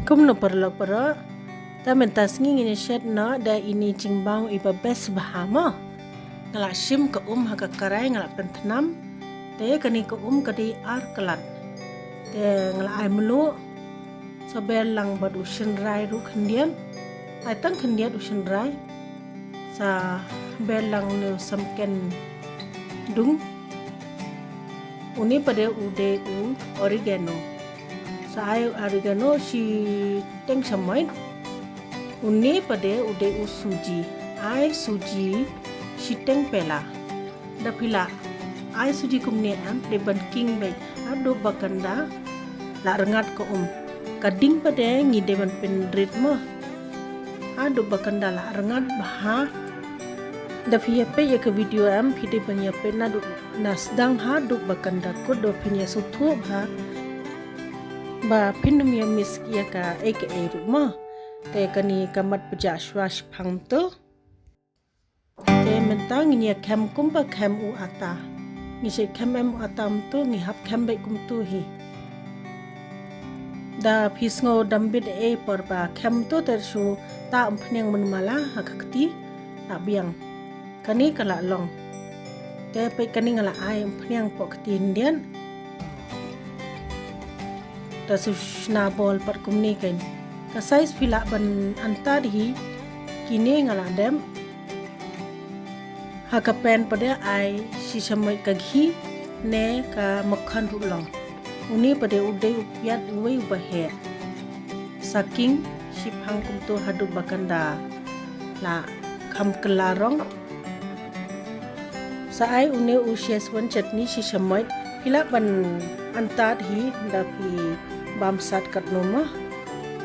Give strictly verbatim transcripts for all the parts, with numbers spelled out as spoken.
Kumno paralok baroh. Te mynta sngi ngin ïa shet noh da ine i jingbam iba best bha mo. Nga la shim ka um ha ka karai, nga la pynthnam. Te kane ka um ka dei ar klat. Te nga la ai mluh. Sa ber lang bad u shynrai ruh khyndiat. Ai tang khyndiat u shynrai. Sa ber lang ne u samken dung. Une pat de u dei u oregano. Sa ai oregano shiteng shamoit. Une pat de u dei u suji. Ai suji shiteng pela. Da phi lah ai suji kumne em, dei ban king beit haduh ba kan da la rngat ka um. Ka ding pat de ngi dei ban pynrit mo. Haduh ba kan da la rngat bha. Da phi ïa peit ïa ka video em, phi dei ban ïa peit naduh na sdang haduh ba kan da kut, da phin ïa sngewthuh bha ba phin ym ïa miss ïa kaei kaei ruh mo. Te kane ka mat pjah shwa shiphang to. Te mynta ngin ïa khem kumba khem u ata. Ngi shait khem em u ata kumto, ngi hap khem beit kumto hi. Da phi sngew dam bit ei por ba khem to te shu tah umphniang mynmala ha ka kti la biang. Kane ka la long. Te peit kane nga la ai umphniang poh kti khyndiat. Ta shu shna bol pat kumne kein. Ka size phi lah ban antad hi. Kine nga la dep. Ha ka pan pat de ai shi shamoit ka ghi ne ka makkhan ruh long. Une pat de u dei u piat uwei uba heh. Sa king shiphang kumto haduh ba kan da la kham kylla rong. Sa ai une u Szechuan chutney shi shamoit, phi lah ban antad hi da phi bam sat katno mo.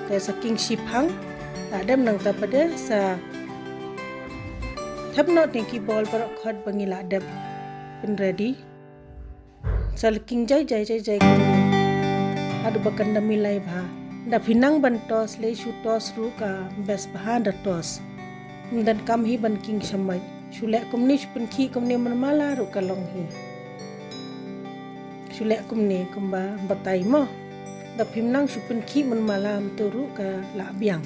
Te sa king shiphang, la dep nangta pat de sa thep noh ne ki bol baroh khot ba ngi la dep pyn ready. Sa la king jai jai jai jai kumne. Haduh ba kan da milai bha. Da phi nang ban toss lei shu toss ruh ka best bha da toss. Ym donkam hi ban king shamoit. Shu leh kumne shu pynkhih kumne mynmala ruh ka long hi. Shu leh kumne kumba batai mo. Da phim nang shu pynkhih mynmala mynta ruh ka la biang.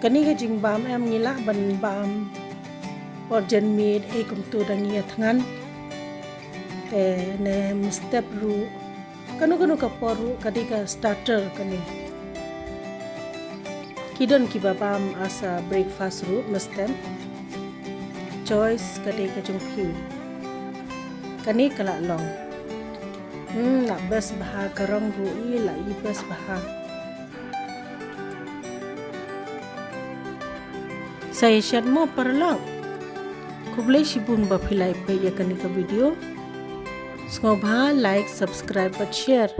Kane ka jingbam em ngi lah ban bam por jan miet ei kumto da ngi ïa thngan. Te ne mynstep ruh. Kano kano ka por ruh ka dei ka starter kane. Ki don kiba bam as a breakfast ruh mynstep. Choice ka dei ka jong phi. Kane ka la long. Hmm, la best bha ka rong ruh i la i best bha. Sa ïa shet mo paralok. Khublei shibun ba phi la ïa peit ïa kane ka video. Sngewbha like, subscribe bad share.